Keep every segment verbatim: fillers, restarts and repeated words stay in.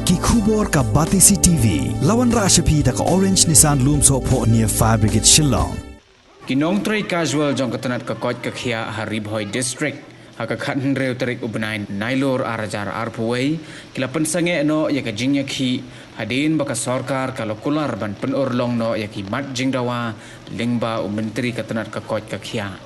Ki khubor ka Batesi T V. La wanrah sha phi da ka Orange Nissan Lumsohphoh near Fire Brigade Shillong. Ki nongtrei casual jong ka tnat ka koit ka khiah ha Ri Bhoi District ha ka khathynriew tarik u bnai Nailur ar hajar arphew wei ki la pynsangeh noh ïa ka jingïakhih hadien ba ka sorkar ka la kular ban pynurlong noh ïa ki mat jingdawa lyngba u Myntri ka tnat ka koit ka khiah.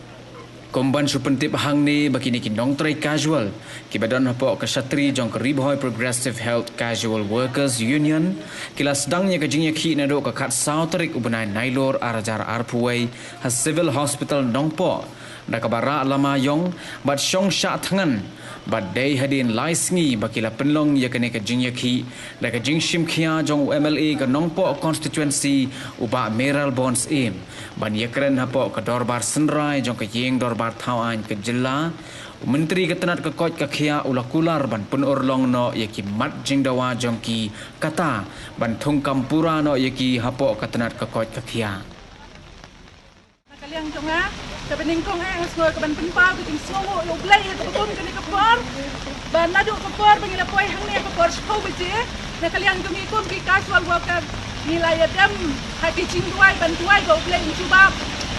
Kum ban shu pyntip hangne ba kine ki nongtrei casual kiba don hapoh ka shatri jong ka Ri Bhoi Progressive Health Casual Workers Union ki la sdang ïa ka jingïakhih naduh ka khatsaw tarik u bnai Nailur ar hajar arphew wei ha Civil Hospital Nongpoh da kaba rah lama ïong bad shong shah thngan, bad dei hadien lai sngi ba ki la pynlong ïa kane ka jingïakhih da ka jingshim khia jong u M L A ka Nongpoh Constituency u Bah Mayralborn Syiem ban ïakren hapoh ka dorbar synrai jong ka Ïing Dorbar Thawaiñ ka jylla. U Myntri ka tnat ka koit ka khiah u la kular ban pynurlong noh ïa ki mat jingdawa jong ki, kata ban thungkam pura noh ïa ki hapoh ka tnat ka koit ka khiah. Na ka liang jong nga, kaba nyngkong eh nga sngew ka ban pynpaw ka jingsngewnguh ïa U Blei ïa kaba kum kane ka por. Ba naduh ka por ba ngi la poi hangne ha ka por shiphew baje, na ka liang jong ngi kum ki casual worker ngi la ïadem ha ki jingduwai ban duwai ba U Blei un jubab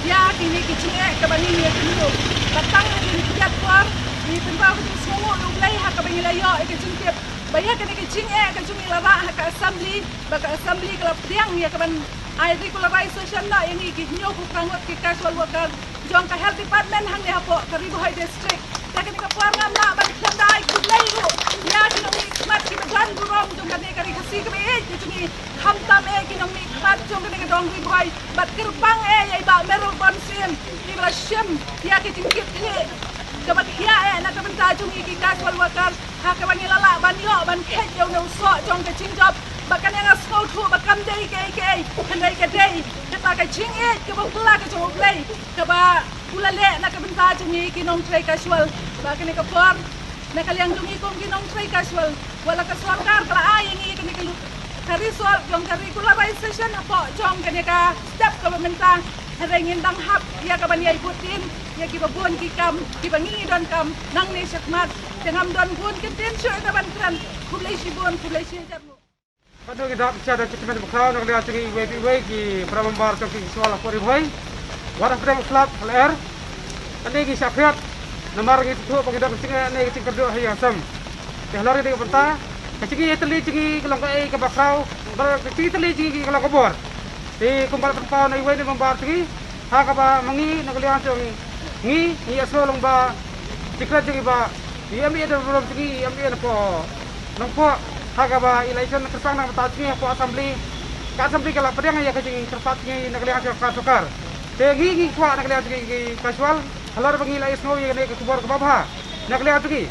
ïa kine ki jingeh kaba ngi ïakynduh. Ba tang ha kine ki ïat por ngi pynpaw ka jingsngewnguh ïa U Blei ha kaba ngi la ïoh ïa ka jingtip ba ïa kane ka jingeh ka jong ngi la rah ha ka assembly, ba ka assembly ka la pdiang ïa ka ban ai regularization noh ïa ngi ki hynñiewphew phra ngut ki casual worker jong ka health department hangne hapoh ka Ri Bhoi District. Te kane ka por ngam lah ban khlem da ai khublei ruh ïa ki nongmihkhmat kiba don burom jong kane ka Ri Khasi kaba ïeit ka jong ngi, khamtam eh ki nongmihkhmat jong kane ka dong Ri Bhoi, bad kyrpang eh ïa i Bah Mayralborn Syiem iba la shim ïa ka jingkitkhlieh kaba khiah eh na ka bynta jong ngi ki casual worker, ha kaba ngi la lah ban ïoh ban kheit ïa une u soh jong ka jingjop. Ba kane nga sngewthuh ba kam dei kaei kaei, hynrei ka dei kata ka jingïeit kaba phylla ka jong U Blei kaba u la leh na ka bynta jong ngi ki nongtrei casual. Ba kane ka por na ka liang jong ngi kum ki nongtrei casual, wat la ka sorkar ka la ai ïa ngi kane ka lu-, ka result jong ka regularization hapoh jong kane ka step kaba mynta, hynrei ngin dang hap ïa ka ban ïai bud dien ïa kiba bun ki kam kiba ngi ngi donkam nangne shakhmat. Te ngam don bun kyntien shuh ïa ka ban kren. Khublei shibun, khublei shihajar nguh. Katno ngi dap sha da jingkmen bakhraw na ka liang jong ngi iwei pa iwei ki para member jong ki casual hapoh Ri Bhoi. Wat hapdeng u slap ha lyer, kane ngi shah phet namar ngi sngewthuh ba ngi don ka jingeh ne ka jingkyrduh ha ïing ha sem. Te halor kane ka bynta ka jingïatylli jong ngi ka long kaei kaba khraw, bad ka jingïatylli jong ngi ka long ka bor. Te kumba la pynpaw na iwei na i member jong ngi, ha kaba ma ngi na ka liang jong ngi ngi ïohsngew long ba jingkren jong i Bah, i M L A don burom jong ngi, i M L A na poh Nongpoh, ha kaba i la ïakren kyrpang na ka bynta jong ngi hapoh assembly. Ka assembly ka la pdiang ïa ka jingkyrpad jong ngi na ka liang jong ka sorkar. Te ngi ngi kwah na ka liang jong ngi ki casual halor ba ngi la ïohsngew ïa kane ka khubor kaba bha na ka liang jong ngi.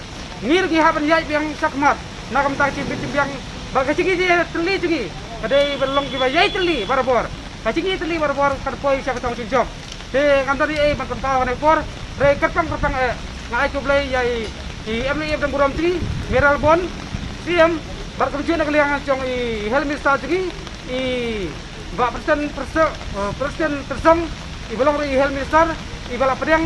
Ngi ruh ngi hap ban ïaid biang shakhmat na ka bynta ka jingbiang, bad ka jingïatylli jong ngi ka dei ban long kiba ïatylli barabor. Ka jingïatylli barabor kan poi sha ka thong jingjop. Te ngam don ei ei ban pynpaw ha kane ka por, hynrei kyrpang kyrpang eh nga ai khublei ïa i, i M L A ba don burom jong ngi, Mayralborn Syiem, bad kumjuh na ka liang jong i Health Minister jong ngi, i Bah Prestone Tynsong, eh, Prestone Tynsong, iba long ruh i Health Minister, iba la pdiang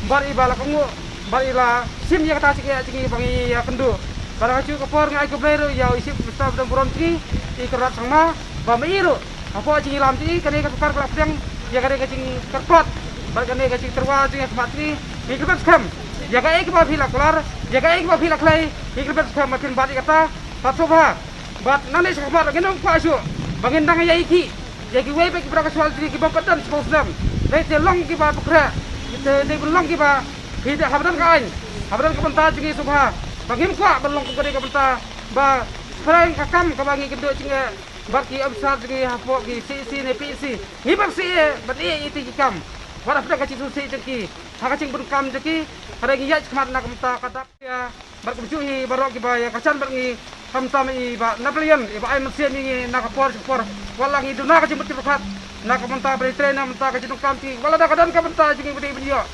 bad iba la kohnguh bad i la shim ïa kata ka jingeh jong ngi ba ngi ïakynduh. Bad ha kajuh ka por nga ai khublei ruh ïa i Chief Minister ba don burom jong ngi, i Conrad Sangma, ba ma i ruh hapoh jingïalam jong i kane ka sorkar ka la pdiang ïa kane ka jingkyrpad bad kane ka jingtyrwa jong ngi ha khmat jong ngi. Ngi kyrpad skhem ïa kaei kaba phi la kular, ïa kaei kaba phi la khlei, ngi kyrpad skhem ba phin bat ïa kata. Bad sngewbha bad nangne shakhmat ngin ym kwah shuh ba ngin dang ïa ïakhih ïa kiwei pat ki para casual jong ngi ki bym pat don shiphew snem. Dei te long kiba pynkhreh, te dei ban long kiba phi da haba don ka aiñ, haba don ka bynta jong ngi sngewbha ba ngim kwah ban long kum kane ka bynta ba pyrshang ka kam kaba ngi kynduh jingeh bad ki officer jong ngi hapoh ki C E C ne P E C. Ngi bym sngewsih ban ïa ïa ki kam. Wat hapdeng ka jingsngewsih jong ki ha ka jingbun kam jong ki, hynrei ngi ïaid shakhmat na ka bynta ka dap ïa. Bad kumjuh hi baroh kiba ïa kyrshan bad ngi, khamtam i Bah Napoleon iba ai mynsiem ïa ngi na ka por sha ka por. Wat la ngi duna ka jingmut jingpyrkhat na ka bynta ban ïatrei na ka bynta ka jingdonkam jong ngi, wat la da ka don ka bynta jong ngi ba dei ban ïoh,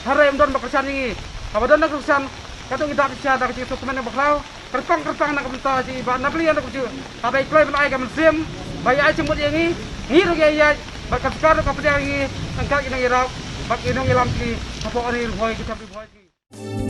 hynrei ym don ba kyrshan ïa ngi. Haba don ka kyrshan, katno ngi dap shisha da ka jingsngewkmen bakhraw. Kyrpang kyrpang na ka bynta jong i Bah Napoleon da kumjuh, haba i kloi ban ai ka mynsiem ba ïa ai jingmut ïa ngi, ngi ruh ngi ïaid, bad ka sorkar ruh ka pdiang ïa ngi ryngkat ki nongïarap bad ki nongïalam jong ngi hapoh Ri Bhoi, ki jam Ri Bhoi jong ngi.